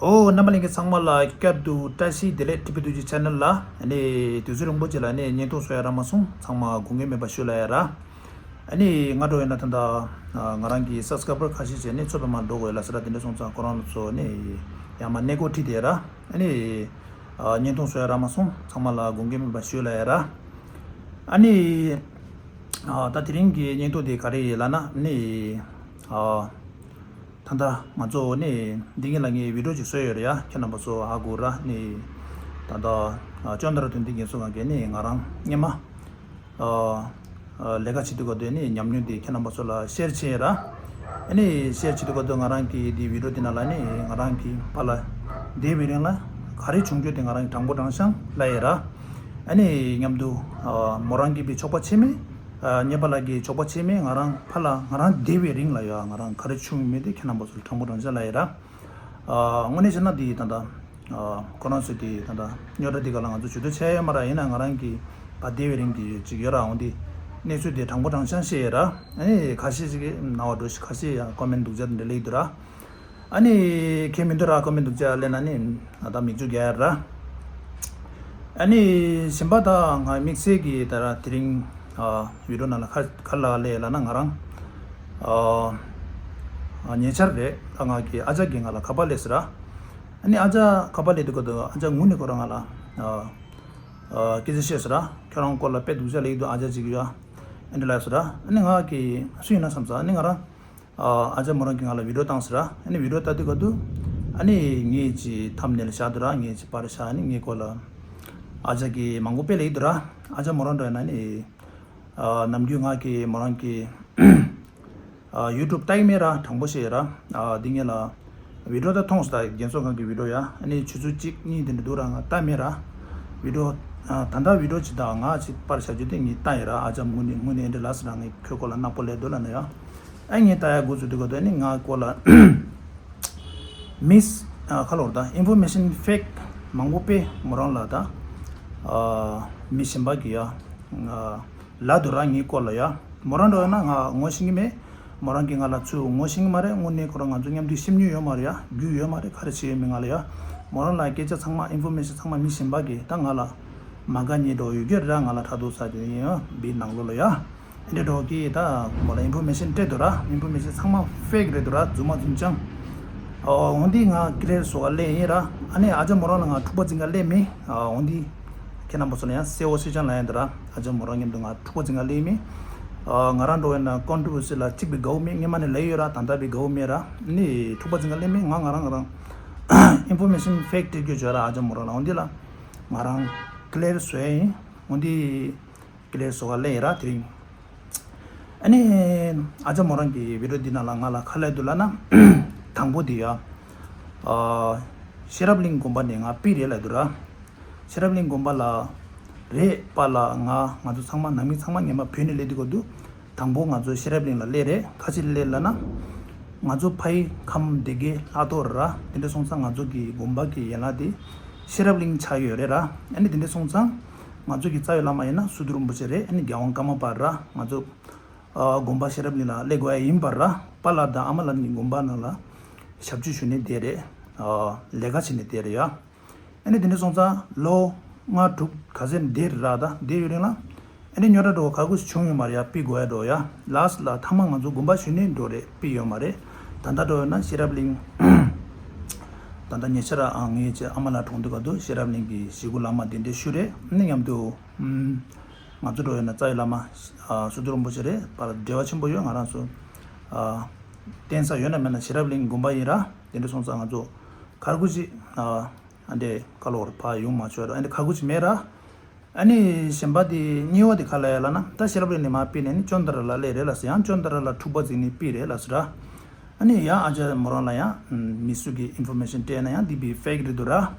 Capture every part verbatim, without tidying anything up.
ཨོ། རྣམ་པ་ལྷན་རྒྱས་ཚང་མ་ལ་བསྐྱར་དུ་བཀྲ་ཤིས་བདེ་ལེགས། ཊི་བི་རྡོ་རྗེ་ཆེ་ནལ་ལ་ཨ་ནི་དུས་ཚོད་རིང་པོ་ཅིག་ལ་ཨ་ནི་བརྙན་ཐུང་བཟོ་ཡ་རག་མ་སོང་། ཚང་མ་དགོངས་འགལ་མེད་པ་ཞུ་ལ་ཡ་ར། ཨ་ནི་ང་འགྲོ་ཡོད་ན་ད་ལྟ་ང་རང་གི་སབ་སི་ཀ་རའི་བར་ཁ་ཤས་བྱས་ནས་ཚོད་པ་མ་འགྲོ་དགོས་ལ་ཟེར་ར། དེ་འདྲ་སོང་ཙང་ཁོ་རང་ཚོ་ནི་ཡང་མ་གནས་སྐོར་ཁྲིད་དེ་ར། ཨ་ནི་བརྙན་ཐུང་བཟོ་ཡ་རག་མ་སོང་། ཚང་མ་ལ་དགོངས་འགལ་མེད་པ་ཞུ་ལ་ཡ་ར། ཨ་ནི་ད་དེ་རིང་གི་བརྙན་ཐུང་དེ་ག་རེ་ཡིན་ལབ་ན་ནི། ད་ལྟ་ང་ཚོ་ནི་འདི་ངེད་ལ་ངའི་བི་ཌིའོ་ཅིག་བཟོས་ཡོད་རེད་ཡ། ཁྱེད་རྣམ་པ་ཚོ་ཧ་གོ་ར། ནི་ད་ལྟ་ཅོན་ཏ་ར་དོན་ལྡན་རྒན་གསོ་ཁང་གིས་ནི་ང་རང་སྔོན་མ་ལས་ཀ་བྱེད་དུས་སྐབས་དུ་ནི་ཉམས་མྱོང་དེ་ཁྱེད་རྣམ་པ་ཚོ་ལ་ཤེར་བྱས་ར། ཨ་ནི་ཤེར་བྱེད་དུས་སྐབས་དུ་ང་རང་གི་འདི་བི་ཌིའོ་དེ་ནང་ལ་ནི་ང་རང་གི་ཕར་ལ་བསྡད་པའི་རིང་ལ་ག་རེ་བྱུང་རྒྱུ་དེ་ང་རང་གི་དྲང་པོ་དྲང་བཞག་ལབ་ཡ་ར། ཨ་ནི་མཉམ་དུ་མོ་རང་གི་བི་ཆོག་པ་ཆེ་མེད། ཨ་ཉེ་པ་ལགས་ཀྱི་ཆོག་པ་ཆེ་མེད། ང་རང་ཕར་ལ་ང་རང་བསྡད་པའི་རིང་ལ་ཡ་ང་རང་ག་རེ་བྱུང་ཡོད་མེད་དེ་ཁྱེད་རྣམ་པ་ཚོར་དྲང་པོ་དྲང་བཞག་ལབ་ཡ་ར། ཨ་དངོས་གནས་བྱས་ན་དེ་ད་ལྟ་ཨ་ཁོ་རང་ཚོས་དེ་ད་ལྟ་རྙོག་དྲ་དེ་ག་ལ་ང་ཚོ་ཇུས་གཏོགས་བྱས་ཡོད་མ་ར། ཡིན་ན་ང་རང་གི་ཕར་བསྡད་པའི་རིང་དེ་ཅིག་ཡོད་ར། འོང་དེ་གནས་ཚུལ་དེ་དྲང་པོ་དྲང་བཞག་བཤད་ཡ་ར། ཨ་ནི་ཁ་ཤས་ཅིག་གིས་ན་བ་འགྲོ་ཞིག་ཁ་ཤས་ཡང་ཀོ་མེན་སྡུག་ཅག་དེ་འདྲ་སླེབས་འདུག་ར། ཨ་ནི་ཁྱད་མི་འདུག་ར། ཀོ་མེན་སྡུག་ཅག་སླེབས་ན་ནི་ད་མིག་ཆུ་རྒྱག་ཡ་ར། ཨ་ནི་གཞན་པ་ད་ང་དམིགས་བསལ་གྱི་ད་ར་དེ་རིང་ཨ་བི་ཌིའོ་ནང་ལ་ག་ག་ལ་སླེབས་ལབ་ན་ང་རང་ཨ་ཉེ་ཆར་རེད། ད་ང་གི་ཨ་ཅག་གིས་ང་ལ་ཁ་པར་སླེབས་ཟེར་ར། ཨ་ནི་ཨ་ཅག་ཁ་པར་སླེབས་དུས་སྐབས་དུ་ཨ་ཅག་ངུ་ནས་ཁོ་རང་ང་ལ་ཨ་ཨ་སྐད་ཆ་བཤད་ཟེར་ར། ཁྱོད་རང་སྐོར་ལ་དཔེ་སྡུག་ཅག་སླེབས་འདུག་ཨ་ཅག་ཅིག་ཡོད་ཨ་འདྲ་ལབ་ཟེར་ར། ཨ་ནི་ང་གི་སུ་ཡིན་ན་བསམ་ས། ཨ་ནི་ང་རང་ཨ་ཅག་མོ་རང་གིས་ང་ལ་བི་ཌིའོ་བཏང་ཟེར་ར། ཨ་ནི་བི་ཌིའོ་ལྟ་དུས་སྐབས་དུ་ཨ་ནི་ངའི་ཅིག་ཐམ་ནེལ་བཞག་འདུག་ར། ངའི་ཅིག་པར་བཞག་ཨ་ནི་ངའི་སྐོར་ལ་ཨ་ཅག་གིས་མང་པོ་དཔེ་སླེབས་འདུག་ར། ཨ་ཅག་མོ་རང་འདྲ་ཡིན་ན་ནི་ཨ་ནམ་རྒྱུན་ང་གིས་མོ་རང་གི་ཨ་ཡུ་ཊུབ་ལྟ་གི་མེད་ར། དྲང་པོ་བཤད་ཡ་ར། ཨ་འདི་ངེད་ལ་བི་ཌིའོ་ད་མཐོང་སོང་། ད་རྒན་གསོ་ཁང་གི་བི་ཌིའོ་ཡ་ཨ་ནི་ཆུ་ཚོད་གཅིག་གཉིས་དེ་འདྲ་འདུག་ར། ང་ལྟ་མེད་ར། བི་ཌིའོ་ཨ་ད་ལྟ་བི་ཌིའོ་ཅིག་ད་ང་ཅིག་པར་བཞག་རྒྱུ་དེ་ངས་ལྟ་ཡ་ར། ཨ་ཅག་ངུ་ནས་ངུ་ནས་འདྲ་ལབ་ཟེར་ར། ངས་ཁྱོད་སྐོར་ལ་ནག་པོ་སླེབས་འདུག་ལབ་ན་ཡ། ཨ་ངས་ལྟ་ཡ་འགོ་ཚུགས་དུས་སྐབས་དུ་ཨ་ནི་ང་སྐོར་ལ་མིས་ཨ་ཁ་ལོར་ད་ཨིན་ཕོར་མེ་ཤན་ཕེག་མང་པོ་དཔེ་མོ་རང་ལ་ད་ཨ་མི་གཞན་པ་གིས་ཡ་ཨ་ལབ་འདུག་ར། ངའི་སྐོར་ལ་ཡ་མོ་རང་འདྲ་ཡོད་ན་ང་ངོ་ཤེས་ཀྱི་མེད། མོ་རང་གིས་ང་ལ་ཚུར་ངོ་ཤེས་ཀྱི་མ་རེད། དངོས་གནས་ཁོ་རང་ང་ཚོ་མཉམ་དུ་ཤེས་མྱོང་ཡོད་མ་རེད་ཡ། རྒྱུས་ཡོད་མ་རེད། ག་རེ་བྱས་ཡོད་མེད་ང་ལ་ཡ། མོ་རང་ལ་སྐད་ཆ་ཚང་མ་ཨིན་ཕོར་མེ་ཤན་ཚང་མ་མི་གཞན་པ་གིས་ད་ང་ལ་མ་དགའ་ཉེས་འགྲོ་ཡོད་རྒྱུ་རེད་ར། ང་ལ་ཕྲག་དོག་ཟ་རྒྱུ་ཡིན་ཡ་བི་ནང་ལོགས་ལ་ཡ། འདི་འདྲ་གི་ད་མོ་ལ་ཨིན་ཕོར་མེ་ཤན་སྤྲད་འདུག་ར། ཨིན་ཕོར་མེ་ཤན་ཚང་མ་ཕེག་རེད་འདུག་ར། རྫུན་མ་རྫུན་རྐྱང་། ཨོ་འོན་ཏེ་ང་ཀི་ལེར་བཟོ་ག་སླེབས་ཡིན་ར། ཨ་ནི་ཨ་ཅག་མོ་རང་ལ་ང་འཁྲུག་པ་འཛིན་ག་སླེབས་མེད། ཨོ་འོན་ཏེ་ཁྱེད་རྣམ་པ་ཚོ་ལ་ཡང་གསལ་བོ་ཤེས་ཅང་ལ་ཡང་འདུག་ར། ཨ་ཅག་མོ་རང་མཉམ་དུ་ང་འཁྲུག་པ་འཛིན་ག་སླེབས་མེད། ཨ་ང་རང་འགྲོ་བས་ན་ཀོན་ཊི་རོ་བར་སི་ལ་གཅིག་པའི་དགའ་བོ་མེད། སྔོན་མ་ནས་ལབ་ཡོད་ར། ད་ལྟ་བའི་དགའ་བོ་མེད་ར། ནི་འཁྲུག་པ་འཛིན་ག་སླེབས་མེད། ང་ང་རང་ང་རང་ཨིན་ཕོར་མེ་ཤན་ཕེག་སྤྲད་རྒྱུ་བྱོས་ར། ཨ་ཅག་མོ་རང་ལ་འོན་ཏེ་ལ་ང་རང་ཀི་ལེར་བཟོ་ཡ་ཡིན། འོན་ཏེ་ཀི་ལེར་བཟོ་ག་སླེབས་ཡིན་ར་དེ་རིང་། ཨ་ནི་ཨ་ཅག་མོ་རང་གི་བི་ཌིའོ་འདི་ནང་ལ་ང་ལ་ག་ལབ་འདུག་ལབ་ན། དང་པོ་དེ་ཡ། ཨ་ཤེས་རབ་གླིང་དགོན་པ་ནས་ང་པི་རེད་ལབ་འདུག་ར། ཤེས་རབ་གླིང་དགོན་པ་ལ་རེད་པ་ལ། ང་ང་ཚོ་ཚང་མ་ནང་མི་ཚང་མ་སྔོན་མ་བོད་ནས་སླེབས་དུས་སྐབས་དུ་དང་པོ་ང་ཚོ་ཤེས་རབ་གླིང་ལ་སླེབས་རེད། ག་ཅི་སླེབས་ལབ་ན། ང་ཚོ་ཕ་ཡུལ་ཁམས་སྡེ་དགེ་ལྷག་ཐོག་ར། དེ་འདྲ་སོང་ཙང་ང་ཚོ་གི་དགོན་པ་གི་ཡན་ལག་དེ་ཤེས་རབ་གླིང་ཆགས་ཡོད་རེད་ར། ཨ་ནི་དེ་འདྲ་སོང་ཙང་ང་ཚོ་གི་རྩ་བའི་བླ་མ་ཡིན་ན་སི་ཏུ་རིན་པོ་ཆེ་རེད། ཨ་ནི་རྒྱལ་དབང་ཀརྨ་པ་ར། ང་ཚོ་ཨ་དགོན་པ་ཤེས་རབ་གླིང་ལ་སླེབས་དགོས་ཡ་ཡིན་པ་ར། པཱ་ལགས་དང་ཨ་མ་ལགས་ནི་དགོན་པ་ནང་ལ་ཞབས་ཕྱི་ཞུས་ནས་བསྡད་རེད། ཨ་ལས་ཀ་བྱས་ནས་བསྡད་རེད་ཡ། ཨ་ནི་དེ་འདྲ་སོང་ཙང་ལོ་ལྔ་དྲུག་ག་ཚོད་འདིར་ར་ད་འདིར་ཡོད་རིང་ལ། ཨ་ནི་རྙོག་དྲ་འགྲོ་ག་གུ་ཞིག་བྱུང་ཡོད་མ་རེད་ཡ། པི་དགོས་ཡ་འགྲོ་ཡ། ལཱསི་ལ་ཐ་མ་ང་ཚོ་དགོན་པ་ཞུས་ནས་འགྲོ་རེད། པི་ཡོད་མ་རེད། ད་ལྟ་འགྲོ་ཡོད་ན་ཤེས་རབ་གླིང་། ད་ལྟ་ཉེ་ཆར་ཨ་ངའི་ཅེ་ཨ་མ་ལགས་གྲོངས་དུས་སྐབས་དུ་ཤེས་རབ་གླིང་གི་གཞིས་ཁྱོན་བླ་མ་གདན་འདྲེན་ཞུས་རེད། ཨ་ནི་མཉམ་དུ་ང་ཚོ་འགྲོ་ཡོད་ན་རྩ་བའི་བླ་མ་སི་ཏུ་རིན་པོ་ཆེ་རེད། པར་འབྲེལ་བ་ཆེན་པོ་ཡོད། ང་རང་ཚོ་བརྟེན་ས་ཡོད་ན་མེད་ན་ཤེས་རབ་གླིང་དགོན་པ་ཡིན་ར། དེ་འདྲ་སོང་ཙང་ང་ཚོ་ག་གུ་ཅིག་ཨ་འདྲས་ཀ་ལོར་ཕར་ཡོང་མ་ཆོག་ར། ཨ་འདྲས་ག་གུ་ཅིག་མེད་ར། ཨ་ནི་གཞན་པ་དེ་གཉིས་པ་དེ་ག་ལ་ཡ་ལབ་ན། ད་ཤེས་རབ་གླིང་ནས་མར་པི་ནས་ནི་ཅོན་ཏ་ར་ལ་སླེབས་རེད་ལབ་ཟེར། ཡང་ཅོན་ཏ་ར་ལ་འཁྲུག་པ་འཛིང་ནས་པི་རེད་ལབ་ཟེར་ར། ཨ་ནི་ཡང་ཨ་ཅག་མོ་རང་ལ་ཡང་མི་སུ་གི་ཨིན་ཕོར་མེ་ཤན་སྤྲད་ན་ཡང་འདི་བི་ཕེག་རེད་འདུག་ར།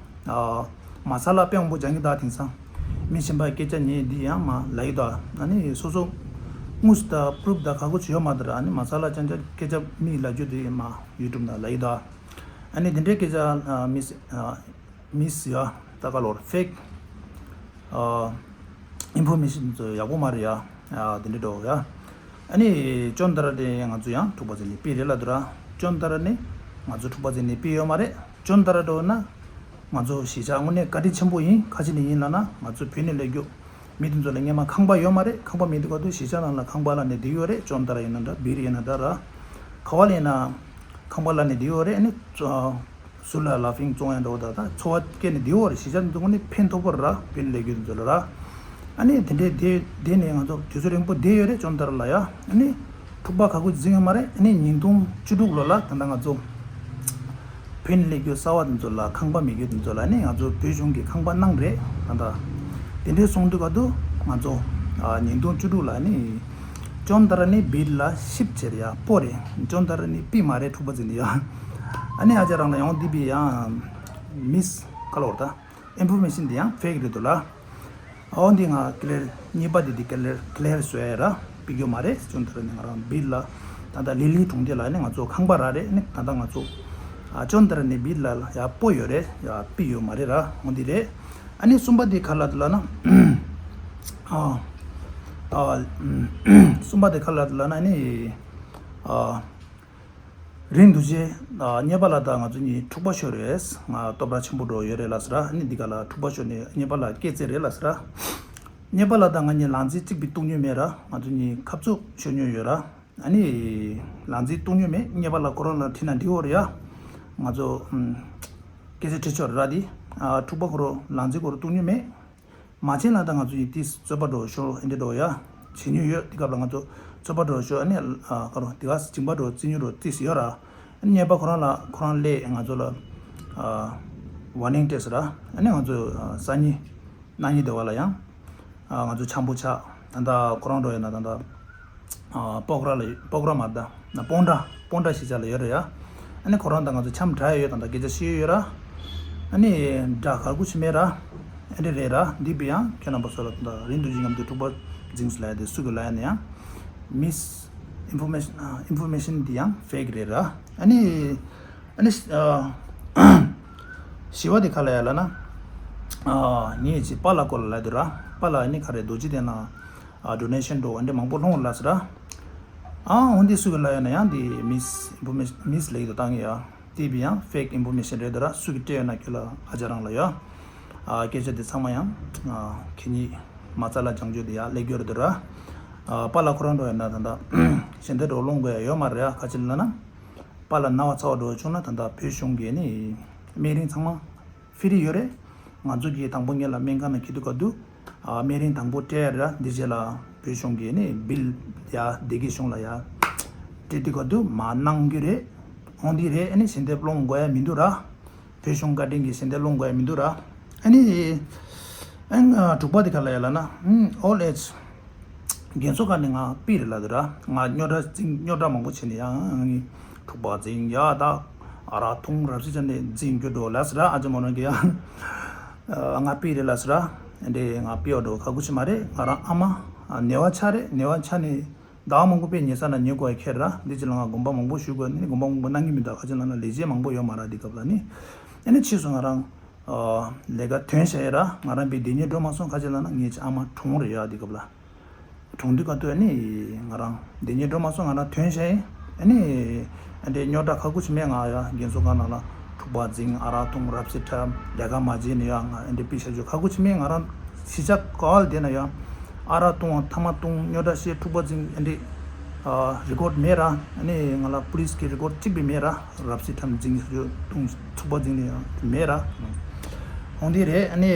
ཨ་མ་ས་ལ་དཔེ་མང་པོ་སྦྱང་གི་ད་དེང་སང་མི་གཞན་པ་སྐད་ཆ་ཉན་འདི་ཡང་མ་ལབ་ཡི་ད། ཨ་ནི་སོ་སོ་དངོས་སུ་ད་པུ་རུབ་ད་ག་གུ་ཅིག་ཡོད་མ་ད་ར། ཨ་ནི་མ་ས་ལ་ཅང་ཅང་སྐད་ཆ་མི་ལབ་རྒྱུ་དེ་མ་ཡུ་ཊུབ་ན་ལབ་ཡི་ད། ཨ་ནི་དེ་འདྲའི་སྐད་ཆ་ཨ་མི་སི་ཨ་མི་སི་ཡ་ད་ག་ལོར་ཕེག་ཨ་ཨིན་ཕོར་མེ་ཤན་ཚོ་ཡག་པོ་མ་རེད་ཡ། ཨ་དེ་འདྲའི་འགྲོ་ཡ། ཨ་ནི་ཅོན་ཏ་ར་དེ་ང་ཚོ་ཡང་འཁྲུག་པ་འཛིང་ནས་པི་རེད་ལབ་འདུག་ར། ཅོན་ཏ་ར་ནི་ ང་ཚོ་འཁྲུག་པ་འཛིང་ནས་ཕུད་ཡོད་མ་རེད། ཅོན་ཏ་ར་འགྲོ་ན་ང་ཚོ་གཞིས་ཆགས་དངོས་གནས་བཀའ་དྲིན་ཆེན་པོ་ཡིན། ག་ཅི་ནས་ཡིན་ལབ་ན་ང་ཚོ་བོད་ནས་སླེབས་རྒྱུ་མི་དེ་ཚོ་ལ་སྔོན་མ་ཁང་པ་ཡོད་མ་རེད། ཁང་པ་མེད་དུས་སྐབས་དུ་གཞིས་ཆགས་ནང་ལ་ཁང་པ་ལ་ནས་བསྡད་ཡོད་རེད། ཅོན་ཏ་ར་ཡིན་ན་འདྲ། སྦིར་ཡིན་ན་འདྲ་ར། ག་བ་ལ་ཡིན་ན་ཁང་པ་ལ་ནས་བསྡད་ཡོད་རེད། ཨ་ནི་ཚོ་ཟུར་ལ་ལ་ཕིང་བཙོང་ཡ་འདྲ་བོ་དང་ད་འཚོ་བ་སྐྱེལ་ནས་བསྡད་ཡོད་རེད། གཞིས་ཆགས་འདི་ཚོ་དངོས་གནས་ཕན་ཐོགས་པོ་ར། བོད་ནས་སླེབས་རྒྱུ་དེ་ཚོ་ལ་ར། ཨ་ནི་དེ་འདྲའི་དེ་དེ་ནས་ང་ཚོ་དུས་ཚོད་རིང་པོ་བསྡད་ཡོད་རེད། ཅོན་ཏ་ར་ལ་ཡ། ཨ་ནི་འཁྲུག་པ་ཁག་པོ་འཛིང་ཡོད་མ་རེད། ཨ་ནི་ཉིས་སྟོང་བཅུ་དྲུག་ལོ་ལ་ད་ལྟ་ང་ཚོ་བོད་ནས་སླེབས་རྒྱུ་གསར་པ་དེ་ཚོ་ལ་ཁང་པ་མེད་རྒྱུ་དེ་ཚོ་ལ་ནི་ང་ཚོ་བོད་གཞུང་གིས་ཁང་པ་གནང་རེད། ད་ལྟ་དེ་འདྲའི་སོང་དུས་སྐབས་དུ་ང་ཚོ་ཨ་ཉིས་སྟོང་བཅུ་དྲུག་ལ་ནི་ཅོན་ཏ་ར་ནས་སྦིར་ལ་ཤིབ་བྱས་རེད་ཡ། སྤོ་རེད། ཅོན་ཏ་ར་ནས་སྦིར་མ་རེད། འཁྲུག་པ་འཛིང་ནས་ཡ། ཨ་ནི་ཨ་ཅག་རང་ལ་ཡང་འདི་བི་ཡང་མིས་ཁ་ལོར་ད་ཨིན་ཕོར་མེ་ཤིན་འདི་ཡང་ཕེག་རེད་འདུག་ལ། ཨོ་འདི་ང་ཀི་ལེར་གཉིས་པ་འདི་འདི་ཀི་ལེར་ཀི་ལེར་བཟོ་ཡ་ར། ཕུད་རྒྱུ་མ་རེད། ཅོན་ཏ་ར་ནས་ང་རང་སྦིར་ལ་ད་ལྟ་ལི་ལི་གྲོང་སྡེ་ལ་ནི་ང་ཚོ་ཁང་པ་ར་རེད། ནི་ད་ལྟ་ང་ཚོ་ཨ་ཅོན་ཏ་ར་ནས་སྦིར་ལ་ཡ་སྤོ་ཡོད་རེད། ཡ་ཕུད་ཡོད་མ་རེད་ར། ཨོ་འདི་རེད། ཨ་ནི་གསུམ་པ་འདི་ག་ལ་འདུག་ལབ་ན། ཨ་ཨ་གསུམ་པ་འདི་ག་ལ་འདུག་ལབ་ན་ནི་ཨ། རིན་རྡོ་རྗེ་ཨ་གཉེར་པ་ལགས་དང་ང་ཚོ་གཉིས་འཁྲུག་པ་ཤོར་རེད། ང་སྟོབས་ར་ཆེན་པོ་འགྲོ་ཡོད་རེད་ལབ་ཟེར་ར། ཨ་ནི་འདི་ག་ལ་འཁྲུག་པ་ཤོར་ནས་གཉེར་པ་ལགས་སྐྱེས་ཚེ་རེད་ལབ་ཟེར་ར། གཉེར་པ་ལགས་དང་ང་གཉིས་ལག་འཛིན་གཅིག་པའི་གཏོང་མྱོང་མེད་ར། ང་ཚོ་གཉིས་ཁ་བཙུགས་ཤོར་མྱོང་ཡོད་ར། ཨ་ནི་ལག་འཛིན་གཏོང་མྱོང་མེད། གཉེར་པ་ལགས་ཁོ་རང་ལ་དྲིས་ན་འགྲིག་འོ་རེད་ཡ། ང་ཚོ་ཨམ་སྐད་ཆ་དྲི་ཆོག་ར་འདི། ཨ་འཁྲུག་པ་ཁོ་རང་ལག་འཛིན་ཁོ་རང་གཏོང་མྱོང་མེད། མ་བྱན་ལ་ད་ང་ཚོ་ཡི་ཏིས་རྩོད་པ་འགྲོ་ཤོ་ཨེ་འདྲ་འགྲོ་ཡ། བྱེད་ཉོས་ཡོད། དེ་སྐབས་ལ་ང་ཚོ་རྩོད་པ་འགྲོ་ཤོ་ཨ་ནི་ཨ་ཁ་རོ་དེ་ག་སྦྱིན་པ་འགྲོ་རྩིས་ཉོས་འགྲོ་ཏིས་ཡོད་ར། ཨ་ནི་གཉེར་པ་ཁོ་རང་ལ་ཁོ་རང་སླེབས་ང་ཚོ་ལ་ཨ་ཝར་ནིང་སྤྲད་ཟེར་ར། ཨ་ནི་ང་ཚོ་ཨ་སང་ཉིན་གནངས་ཉིན་དེ་བ་ལ་ཡང་ཨ་ང་ཚོ་འཆམ་པོ་ཆགས། ད་ལྟ་ཁོ་རང་འགྲོ་ཡོད་ན་ད་ལྟ། ཨ་སྤོག་ར་ལ་སྤོག་ར་མ་ད་ན་སྤོང་ཁྲ་སྤོང་ཁྲ་གཞིས་ཆགས་ལ་ཡོད་རེད་ཡ། ཨ་ནི་ཁོ་རང་དང་ང་ཚོ་འཆམ་དྲག་ཡོད། ད་ལྟ་སྐད་ཆ་བཤད་ཡོད་ར། ཨ་ནི་འདྲ་ག་རེ་ཅིག་མེད་ར། ཨ་འདྲ་རེད་ར། འདི་བི་ཡང་ཁྱོད་རྣམ་པ་ཚོ་ལ་ད་ལྟ་རིན་རྡོ་རྗེ་མཉམ་དུ་འཁྲུག་པ་འཛིང་སོང་ལབ་ཡ་དེ་སུ་གི་ལབ་ཡ་ན་ཡང་མིས་ཨིན་ཕོར་མེ་ཤིན་ཨ་ཨིན་ཕོར་མེ་ཤིན་འདི་ཡང་ཕེག་རེད་ར། ཨ་ནི་ཨ་ནི་ཨ་བཞི་བ་དེ་ག་ལབ་ཡ་ལབ་ན། ཨ་ངས་ཅིག་པཱ་ལགས་སྐོར་ལ་ལབ་དུས་ར། པཱ་ལགས་ཨ་ནི་ག་རེ་རྡོ་རྗེ་གདན་ལ་ཨ་ཌོ་ནེ་ཤན་འགྲོ་ཨ་འདྲ་མང་པོ་སློང་ལབ་ཟེར་ར། ཨ་འོ་འདི་སུ་གི་ལབ་ཡ་ན་ཡང་འདི་མིས་ཨིན་ཕོར་མེ་ཤིན་མིས་ལེགས་དུ་བཏང་ཡ། དེ་བི་ཡང་ཕེག་ཨིན་ཕོར་མེ་ཤིན་རེད་དུ་ར། སུ་གི་སྤྲད་ཡོད་ན་ཁྱོད་ལ་ཨ་ཅག་རང་ལ་ཡ། ཨ་སྐད་ཆ་དེ་ཚང་མ་ཡང་ཨ་ཁྱེད་གཉིས་མ་རྩ་ལ་སྦྱང་རྒྱུ་དེ་ཡ་ལེགས་རྒྱུ་རེད་དུ་ར། ཨ་པཱ་ལགས་ཁོ་རང་འགྲོ་ཡོད་ན་ད་ལྟ་ཞལ་འདེབས་འགྲོ་སློང་དགོས་ཡ་ཡོད་མ་རེད་ཡ། ག་ཅི་ལབ་ན། པཱ་ལགས་ན་བ་ཚ་བ་འགྲོ་བྱུང་ན་ད་ལྟ་བོད་གཞུང་གིས་ནི་སྨན་རིན་ཚང་མ་ཕི་རི་ཡོད་རེད། ང་ཚོ་གིས་དང་པོ་ཉིད་ལ་སྨན་ཁང་ནང་འཁྱེར་དུས་སྐབས་དུ་ཨ་སྨན་རིན་དང་པོ་སྤྲད་ཡ་ར། འདི་རྗེས་ལ་བོད་གཞུང་གིས་ནི་བིལ་ཡ་སྡེ་དགེ་གཞུང་ལ་ཡ་སྤྲད་དུས་སྐབས་དུ་མ་གནང་རྒྱུ་རེད། འོང་འདི་རེད། ཨ་ནི་ཞལ་འདེབས་སློང་དགོས་ཡ་མི་འདུག་ར། བོད་གཞུང་བཀའ་དྲིན་གྱིས་ཞལ་འདེབས་སློང་དགོས་ཡ་མི་འདུག་ར། ཨ་ནི་ཨ་དྲུག་པ་དེ་ག་ལབ་ཡ་ལབ་ན་ཨོལ་ཨེཇ་རྒན་གསོ་ཁང་ནས་ང་ཕུད་རེད་ལབ་དུས་ར། ང་རྙོག་དྲ་འཛིང་རྙོག་དྲ་མང་པོ་བྱས་ནས་ཡང་འཁྲུག་པ་འཛིང་ཡ་ད་ཨ་རག་འཐུང་རབ་གསལ་བྱས་ནས་འཛིང་རྒྱུ་འགྲོ་ལབ་ཟེར་ར། ཨ་ཅག་མོ་རང་གིས་ཡང་ང་ཕུད་རེད་ལབ་ཟེར་ར། འདི་ང་ཕུད་པ་འགྲོ་ཁག་པོ་ཞིག་མ་རེད། ང་རང་ཨ་མ་ནད་པ་ཆགས་རེད། ནད་པ་ཆགས་ནས་ཟླ་བ་མང་པོ་དཔེ་ཉལ་ས་ན་ཉལ་དགོས་ཡ་ཁྱེར་ར། འདི་ཅི་ལ་ང་དགོངས་པ་མང་པོ་ཞུ་དགོས་ནི་དགོངས་པ་མང་པོ་གནང་གི་མི་འདུག་ག་ཅི་ལབ་ན་ལས་བྱེད་མང་པོ་ཡོད་མ་ར། འདི་སྐབས་ལ་ནི་ཨ་ནི་ཕྱིས་སུ་ང་རང་ལས་ཀ་ཐོན་བཞག་ཡ་ར། ང་རང་དཔེ་འདི་ཉིད་འགྲོ་མ་སོང་། ག་ཅི་ལབ་ན་ངའི་ཨ་མ་གྲོངས་རེད་ཡ། འདི་སྐབས་ལ་གྲོངས་དུས་ག་དུས་ཨ་ནི་ང་རང་འདི་ཉིད་འགྲོ་མ་སོང་། ང་རང་ཐོན་བཞག་ཡིན། ཨ་ནི་ཨ་འདྲའི་རྙོག་དྲ་ཁག་པོ་ཞིག་མེད། ང་ཡ་རྒན་གསོ་ཁང་ནང་ལ་འཁྲུག་པ་འཛིང་ཨ་རག་འཐུང་རབ་གསལ་འཁྲབ་ལས་ཀ་མ་བྱས་ནས་ཡ་ང་ཨ་འདྲའི་དཔེ་བྱ་རྒྱུ་ཁག་པོ་ཞིག་མེད། ང་རང་གཞིས་ཆགས་ག་བ་ལ་བསྡད་ན་ཡང་ཨ་རག་བཏུང་བ་ཐ་མག་བཏུང་རྙོག་དྲ་བཤད་འཁྲུག་པ་འཛིང་ཨ་འདི་རི་ཀོཌ་མེད་ར། ཨ་ནི་ང་ལ་པུ་ལིས་ཀྱི་རི་ཀོཌ་གཅིག་པའི་མེད་ར། རབ་སི་ཁྲམ་འཛིང་རྒྱུ་བཏུང་འཁྲུག་པ་འཛིང་ནས་ཡང་མེད་ར། འོང་དེ་རེད། ཨ་ནི་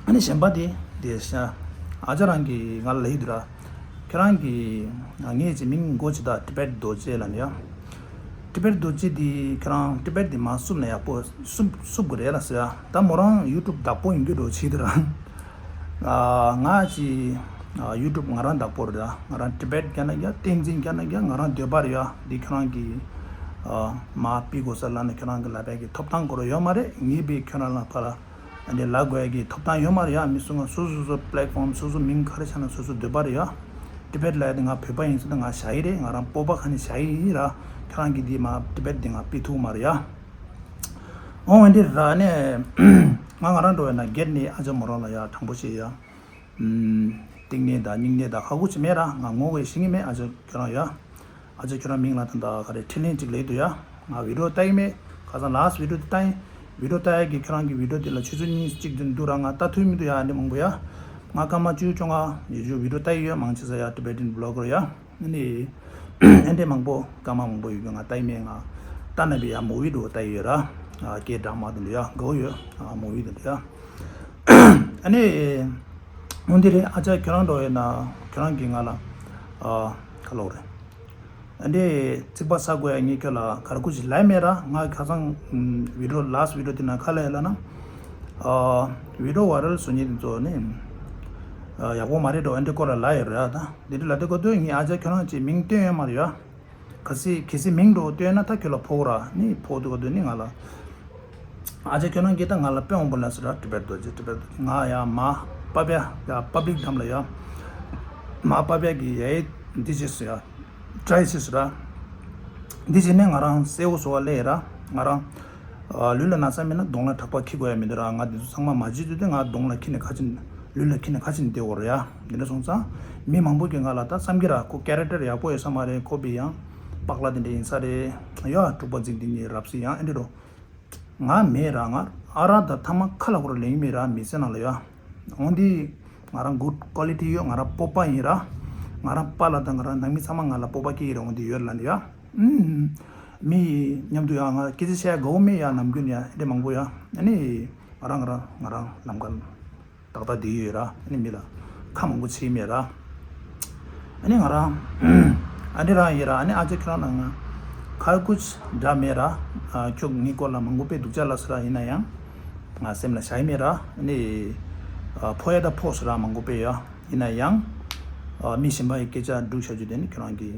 ཨ་ནི་གཞན་པ་དེ་དེ་ཤ་ཨ་ཅག་རང་གིས་ང་ལ་ལབ་ཀྱི་འདུག་ར། ཁྱེད་རང་གིས་ངས་ཅིག་མིང་མགོ་ཅིག་དང་ཏི་བེད་རྡོ་རྗེ་ལབ་ནས་ཡ། ཏི་བེད་རྡོ་རྗེ་འདི་ཁྱེད་རང་ཏི་བེད་འདི་མར་བསུབ་ན་ཡག་པོ་བསུབ་བསུབ་དགོས་རེད་ལབ་ཟེར་ཡ། ད་མོ་རང་ཡུ་ཊུབ་བདག་པོ་ཡིན་རྒྱུ་འགྲོ་བྱེད་དུ་ར། ང་ཅིག་ཡུ་ཊུབ་ང་རང་བདག་པོ་རེད་ཡ། ང་རང་ཏི་བེད་རྒྱ་ནག་རྒྱ་བསྟན་འཛིན་རྒྱ་ནག་རྒྱ་ང་རང་འདོད་པ་རེད་ཡ། འདི་ཁྱེད་རང་གིས་མར་ཕུད་དགོས་ས་ལབ་ན་ཁྱེད་རང་གི་ལབ་ཡ་གི་ཐོབ་ཐང་སྐོར་ཡོད་མ་རེད། ངས་པའི་ཁྱེད་རང་ལ་ཕར་ཨ་ནི་ལབ་དགོས་ཡ་གི་ཐོབ་ཐང་ཡོད་མ་རེད་ཡ། མི་སུ་ང་སོ་སོ་སོ་པི་ལེཊ་ཕོམ་སོ་སོ་མིང་ག་རེ་ཆགས་ན་སོ་སོ་འདོད་པ་རེད་ཡ། ཏི་བེད་ལབ་ཡ་དེ་ང་བོད་པ་ཡིན་ཟེར་ན་ང་བཞག་གི་རེད། ང་རང་སྤོབས་པ་ཁ་ནས་བཞག་གི་ཡིན་ར། ཁྱེད་རང་གིས་འདི་མར་ཏི་བེད་འདི་ང་ཕུད་ཐུབ་མ་རེད་ཡ། འོ་འདི་ར་ནས་ང་ང་རང་འགྲོ་བས་ན་སྒེར་ནས་ཨ་ཅག་མོ་རང་ལ་ཡ་དྲང་པོ་བཤད་ཡ། ཨམ། གཏིང་ནས་དང་སྙིང་ནས་དང་ཁག་པོ་ཅིག་མེད་ར། ང་ངོ་བས་ཤེས་ཀྱི་མེད་ཨ་ཅག་ཁྱོད་རང་ཡ། ཨ་ཅག་ཁྱོད་རང་མིང་ལ་ད་ལྟ་ག་རེ་ཁྲི་ལན་ཅིག་ལབ་འདུག་ཡ། ང་བི་ཌི་ཡོ་ལྟ་གི་མེད། ཁ་སང་ལཱ་སི་ཊི་བི་ཌི་ཡོ་དེ་ལྟ་ཡིན། བི་ཌི་ཡོ་ལྟ་ཡག་གི་ཁྱོད་རང་གི་བི་ཌི་ཡོ་དེ་ལ་ཆུ་ཚོད་གཉིས་གཅིག་དེ་འདུག་ར། ང་ལྟ་ཐུབ་མི་འདུག་ཡ། འདི་མང་པོ་ཡ། ང་སྐར་མ་བཅུ་བཅོ་ལྔ་ཡི་ཆུ་བི་ཌི་ཡོ་ལྟ་ཡི་ཡོད། མང་ཆེ་ས་ཡ་ཊི་བེ་ཊན་བི་ལོ་གར་ཡ། ཨ་ནི་ཨེ་འདྲས་མང་པོ་སྐར་མ་མང་པོ་ཡོད་གི། ང་ལྟ་ཡི་མེད། ང་ལྟ་ན་བི་ཡ་མུ་བི་འདྲ་བོ་ལྟ་ཡི་ཡོད་ར། ཨ་སྐད་གྲགས་མ་དེ་འདྲ་ཡ་དགའ་བོ་ཡོད། ཨ་མུ་བི་དེ་འདྲ་ཡ། ཨ་ནི་འོན་ཏེ་རེད། ཨ་ཅག་ཁྱོད་རང་འགྲོ་ཡོད་ན་ཁྱོད་རང་གིས་ང་ལ་ཨ་ཁ་ལོག་རེད། ཨ་འདྲས་རྩིག་པ་ཟ་དགོས་ཡ། ངས་ཁྱོད་ལ་ག་རེ་ཁུ་ཅིག་ལབ་མེད་ར། ང་ཁ་སང་ཨམ་བི་ཌི་ཡོ་ལཱ་སི་ཊི་བི་ཌི་ཡོ་དེ་ན་ག་ལབ་ཡོད་ལབ་ན། ཨ་བི་ཌི་ཡོ་ཝའི་རལ་བཟོ་མཁན་དེ་ཚོ་ནི་ཨ་ཡག་པོ་མ་རེད་འགྲོ། ཨ་འདྲས་སྐོར་ལ་ལབ་ཡོད་ར། ད་འདི་འདྲས་ལབ་དུས་སྐབས་དུས་ངས་ཨ་ཅག་ཁྱོད་རང་ཅིག་མིང་བཏོན་ཡོད་མ་རེད་ཡ། གལ་སྲིད་གལ་སྲིད་མིང་འདྲ་བོ་བཏོན་ན་ད་ཁྱོད་ལ་ཕོག་ར། ནི་ཕོག་དུས་སྐབས་དུས་ནི་ང་ལ་ཨ་ཅག་ཁྱོད་རང་གིས་ད་ང་ལ་དཔེ་མང་པོ་ལབ་སོང་ར། ཊི་བེཊ་རྡོ་རྗེ། ཊི་བེཊ་རྡོ་རྗེ། ང་ཡ་མ་པ་པ་ཡ་པབ་ལིག་འགྲམ་ལ་ཡ་མ་པ་པ་གི་ཡ་འདི་བྱས་སོང་ཡ། ཊི་རའི་བྱས་སོང་ར། འདི་བྱས་ནས་ང་རང་གསལ་བོ་བཟོ་བ་ལས་ར། ང་རང་ཨ་ལུས་ལ་ན་ཚ་མེད་ན་གདོང་ལ་ཁྲག་པ་འཁྱེར་དགོས་ཡ་མི་འདུག་ར། ང་འདི་ཚོ་ཚང་མ་མ་བྱེད་དུས་དེ་ང་གདོང་ལ་འཁྱེར་ནས་ཁ་ཕྱིན། ལུས་ལ་འཁྱེར་ནས་ཁ་ཕྱིན་བསྡད་དགོས་རེད་ཡ། འདི་འདྲ་སོང་ཙང་མི་མང་པོ་གིས་ང་ལ་ད་བསམ་གི་ར། ཁོ་ཀེ་རེག་ཊར་ཡག་པོ་ཡོད་ས་མ་རེད། ཁོ་བི་ཡང་པགས་ལ་དེ་འདྲ་ཡིན་ས་རེད་ཡ། དཀྲུག་པ་འཛིང་དེ་གཉིས་རབ་སྲིད་ཡང་ཨེ་འདྲ་རོ། ང་མེད་ར། ང་ཨ་ར་ད་ཐ་མ་ཁ་ལ་ཁོ་ར་ལེན་གི་མེད་ར། མི་ཚེ་ནང་ལ་ཡ། འོན་ཏེ་ང་རང་གུཌ་ཀོ་ལི་ཊི་ཡོད། ང་རང་སྤོབས་པ་ཡིན་ར། ང་རང་པཱ་ལགས་དང་ང་རང་ནང་མི་ཚང་མ་ང་ལ་སྤོབས་པ་སྐྱེ་གི་རེད། འོན་ཏེ་ཡོད་ལབ་ནས་ཡ། ཨུམ། མི་མཉམ་དུ་ཡ་ང་སྐད་ཆ་བཤད་ཡ་དགའ་བོ་མེད་ཡ། ནམ་རྒྱུན་ཡ་དེ་འདྲས་མང་པོ་ཡ། ཨ་ནི་ང་རང་ང་རང་ང་རང་ལམ་ཁ་ཏག་ཏག་བསྡད་ཡོད་ར། ཨ་ནི་མི་ལ་ཁ་མང་པོ་བྱེད་མེད་ར། ཨ་ནི་ང་རང་ཨ་འདྲས་རང་ཡིན་ར། ཨ་ནི་ཨ་ཅག་ཁྱོད་རང་ལ་ང་ཁ་ཁུ་ཅིག་འདྲ་མེད་ར། ཨ་ཁྱོད་ངའི་སྐོར་ལ་མང་པོ་དཔེ་སྡུག་ཅག་ལབ་སོང་ར། ཡིན་ན་ཡང་ང་སེམས་ལ་བཞག་གི་མེད་ར། ཨ་ནི་ཨ་ཕོག་ཡ་ད་ཕོག་སོང་ར། མང་པོ་དཔེ་ཡ། ཡིན་ན་ཡང་ཨ་མི་གཞན་པ་ཡི་སྐད་ཆ་སྒྲུག་བྱ་རྒྱུ་དེ་ནི་ཁྱོད་རང་གིས་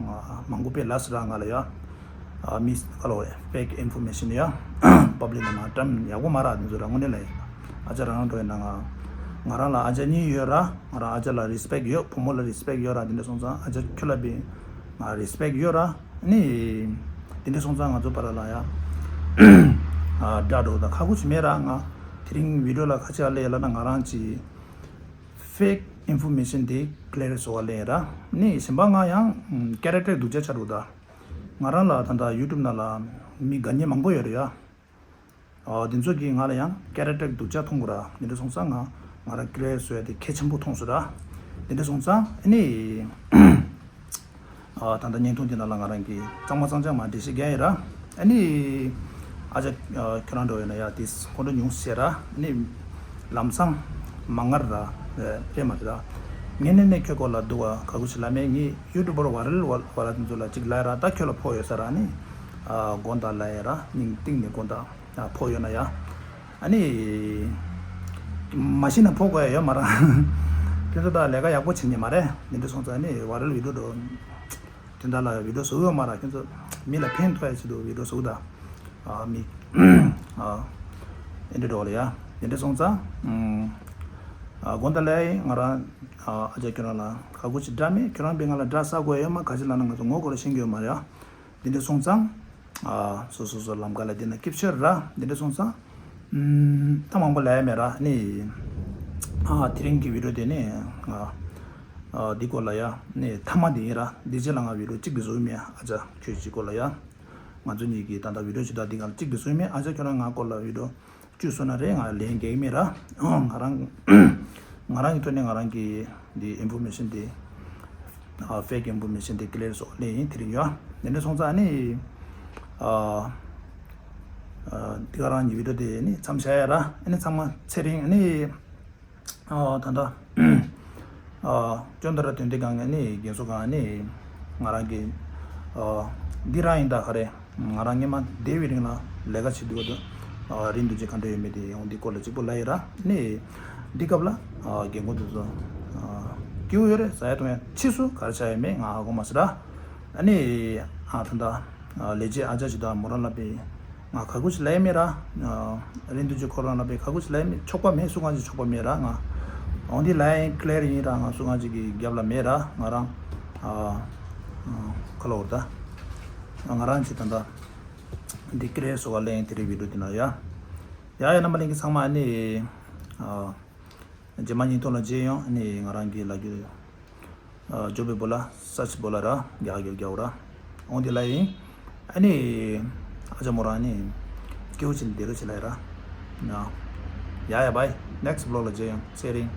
ཨ་མང་པོ་དཔེ་ལབ་སོང་ར་ང་ལ་ཡ། ཨ་མི་ཁ་ལོ་ཕེག་ཨིན་ཕོར་མེ་ཤན་ཡ། པབ་ལིག་ནང་ང་བཀྲམ་ཡག་པོ་མ་རེད། དེ་ཚོ་ར་དངོས་གནས་ལ་ཡིན། ཨ་ཅག་རང་འགྲོ་ཡིན་ན་ང་ང་རང་ལ་ཨ་ཅག་གཉིས་ཡོད་ར། ང་རང་ཨ་ཅག་ལ་རི་སི་པེག་ཡོད། བུ་མོ་ལ་རི་སི་པེག་ཡོད་ར། དེ་འདྲ་སོང་ཙང་ཨ་ཅག་ཁྱོད་ལ་བི་ང་རི་སི་པེག་ཡོད་ར། ནི་དེ་འདྲ་སོང་ཙང་ང་ཚོ་བར་ལ་ཡ་ཨ་དགྲ་འགྲོ་དང་ཁ་ཁུ་ཅིག་མེད་ར། ང་དེ་རིང་བི་ཌི་ཡོ་ལ་ཁ་ཆེ་ཨ་ལེ་ལ་ན་ང་རང་ཅི་ཕེག་ཨིན་ཕོར་མེ་ཤན་དེ་ཀི་ལེར་བཟོ་བ་ལེན་ར། ནི་གཞན་པ་ང་ཡང་ཀེ་རེག་ཊར་སྡུག་ཅག་ཆགས་འགྲོ་ད། ང་རང་ལ་ད་ལྟ་ཡུ་ཊུབ་ནང་ལ་མི་དགའ་ཉེ་མང་པོ་ཡོད་རེད་ཡ། ཨ་དེ་ཚོ་གིས་ང་ལ་ཡང་ཀེ་རེག་ཊར་སྡུག་ཅག་མཐོང་གི་ར། དེ་འདྲ་སོང་ཙང་ང་ང་རང་ཀི་ལེར་བཟོ་ཡ་དེ་གལ་ཆེན་པོ་མཐོང་སོང་ར། དེ་འདྲ་སོང་ཙང་ཨ་ནི་ཨ་ད་ལྟ་བརྙན་ཐུང་དེ་ནང་ལ་ང་རང་གིས་གཙང་མ་གཙང་རྐྱང་མ་འགྲེལ་བཤད་རྒྱག་ཡིན་ར། ཨ་ནི་ཨ་ཅག་ཨ་ཁྱོད་རང་འགྲོ་ཡོད་ན་ཡ་དེ་ཁོང་ཁྲོ་ཉུང་ཟེར་ར། ཨ་ནི་ལམ་སང་མ་ངར་ར། ཨེ་དཔེ་མ་རེད་ར། ངས་ནས་ནས་ཁྱོད་སྐོར་ལ་སྡུག་ག་ཁ་ཁུ་ཅིག་ལབ་མེད། ངས་ཡུ་ཊུབ་པར་བ་རེལ་བ་ལ་དེ་ཚོ་ལ་ཅིག་ལབ་ར། ད་ཁྱོད་ལ་ཕོག་ཡོད་ས་ར། ཨ་ནི་ཨ་དགོངས་དག་ལབ་ཡ་ར། སྙིང་གཏིང་ནས་དགོངས་དག་ཨ་ཕོག་ཡོད་ན་ཡ། ཨ་ནི་མ་ཤི་ན་ཕོག་དགོས་ཡ་ཡོད་མ་ར། ཁྱོད་ཚོ་ད་ལས་ཀ་ཡག་པོ་བྱེད་ཉན་མ་རེད། དེ་འདྲ་སོང་ཙང་ཨ་ནི་བ་རེལ་བི་ཌི་ཡོ་འགྲོ། དེ་འདྲ་ལ་བི་ཌི་ཡོ་བཟོ་ཡོད་མ་ར། ཁྱོད་ཚོ་མི་ལ་ཕན་ཐོགས་ཡ་ཆེད་དུ་བི་ཌི་ཡོ་བཟོ་ད། ཨ་མི་ཨ་ཨེ་འདྲ་འགྲོ་ལ་ཡ། དེ་འདྲ་སོང་ཙང་ཨ་དགོངས་དག་ལབ་ཡ། ང་རང་ཨ་ཨ་ཅག་ཁྱོད་རང་ལ་ཁ་ཁུ་ཅིག་དགྲ་མེད། ཁྱོད་རང་པས་ང་ལ་དགྲ་ཟ་དགོས་ཡ་ཡོད་མ། ག་ཅི་ལབ་ན་ང་ཚོ་ངོ་སྐོར་ཤེས་ཀྱི་ཡོད་མ་རེད་ཡ། འདི་འདྲ་སོང་ཙང་། ཨ་སོ་སོ་སོ་ལམ་ཁ་ལ་འདི་ན་སྐྱིད་ཤོས་ར། འདི་འདྲ་སོང་ཙང་། ཨམ་ད་མང་པོ་ལབ་ཡ་མེད་ར། ནི་ཨ་དེ་རིང་གི་བི་ཌི་ཡོ་དེ་ནི་ཨ་ཨ་འདི་སྐོར་ལ་ཡ་ནི་མཐའ་མ་འདི་ཡིན་ར། འདི་རྗེས་ལ་ང་བི་ཌི་ཡོ་གཅིག་གི་བཟོ་གི་མེད། ཨ་ཅག་ཁྱོད་ཀྱི་སྐོར་ལ་ཡ། ང་ཚོ་གཉིས་ཀྱིས་ད་ལྟ་བི་ཌི་ཡོ་ཅིག་ད་འདི་ག་ལ་གཅིག་གི་བཟོ་གི་མེད། ཨ་ཅག་ཁྱོད་རང་ང་སྐོར་ལ་བི་ཌི་ཡོ་བཅུ་བཟོས་ན་རེད། ང་ལན་རྒྱག་གི་མེད་ར། ང་རང་ང་རང་གི་ཐོག་ནས་ང་རང་གི་འདི་ཨིན་ཕོར་མེ་ཤན་དེ་ཨ་ཕེག་ཨིན་ཕོར་མེ་ཤན་དེ་ཀི་ལེར་བཟོ་ལེན་ཡིན། དེ་རིང་ཡོད། དེ་འདྲ་སོང་ཙང་ཨ་ནི་ཨ་ཨ་འདི་ག་རང་གི་བི་ཌི་ཡོ་དེ་ནི་མཚམས་བཞག་ཡ་ར། ཨ་ནི་ཚང་མ་ཚེ་རིང་ཨ་ནི་ཨ་ད་ལྟ་ཨ་ཅོན་ཏ་ར་དོན་ལྡན་སྒང་གི་ཨ་ནི་རྒན་གསོ་ཁང་ཨ་ནི་ང་རང་གི་ཨ་འདི་རང་ཡིན་ད་ག་རེ། ང་རང་སྔོན་མ་འདས་པའི་རིང་ལ་ལས་ཀ་བྱེད་དུས་བར་དུ་ཨ་རིན་རྡོ་རྗེ་ག་འདྲ་ཡོད་མེད་དེ་ཡང་འདི་སྐོར་ལ་གཅིག་པོ་ལབ་ཡིན་ར། ནི་འདི་སྐབས་ལ་ཨ་རྒན་གོག་དེ་ཚོ་ཨ་སྐྱིད་པོ་ཡོད་རེད། ཟ་ཡ་འཐུང་ཡ་ཕྱིས་སུ་ག་རེ་བྱ་ཡ་མེད། ང་ཧ་གོ་མ་སོང་ར། ཨ་ནི་ཨ་ད་ལྟ་ཨ་ལས་བྱེད་ཨ་ཅག་ཅིག་དང་མོ་རང་ལབ་པའི་ང་ཁ་ཁུ་ཅིག་ལབ་ཡ་མེད་ར། ཨ་རིན་རྡོ་རྗེ་ཁོ་རང་ལབ་པའི་ཁ་ཁུ་ཅིག་ལབ་ཡ་མེད། ཆོག་པ་མེད། སུ་གང་ཅིག་ཆོག་པ་མེད་ར། ང་འོང་འདི་ལབ་ཡ་ཡིན། ཀི་ལེར་ཡིན་ར། ང་སུ་གང་ཅིག་གི་རྒྱབ་ལ་མེད་ར། ང་རང་ཨ་ཨ་ཁ་ལོ་བར་ད་ང་རང་ཅིག་ད་ལྟ་འདི་ཀི་ལེར་བཟོ་བ་ལེན་དེ་རིང་བི་ཌི་ཡོ་འདི་ན་ཡ། ཡ་ཡ་རྣམ་པ་ལྷན་རྒྱས་ཚང་མ་ཨ་ནི་ཨ་རྗེས་མ་ཉིན་ཐོག་ལ་མཇལ་ཡོང་། ཨ་ནི་ང་རང་གི་ལ་རྒྱུ་ཨ་ཇོ་བོའི་བོ་ལ་སར་ཆི་བོ་ལ་ར་རྒྱག་རྒྱག་རྒྱག་ར། འོང་དེ་ལ་ཡིན། ཨ་ནི་ཨ་ཅག་མོ་རང་ནི་སྐྱེ་བོ་ཅིག་ལ་འདི་རུ་ཅིག་ལ་ཡ་ར། ཡ་ཡ་བའི་next vlog ལ་མཇལ་ཡོང་། ཚེ་རིང་།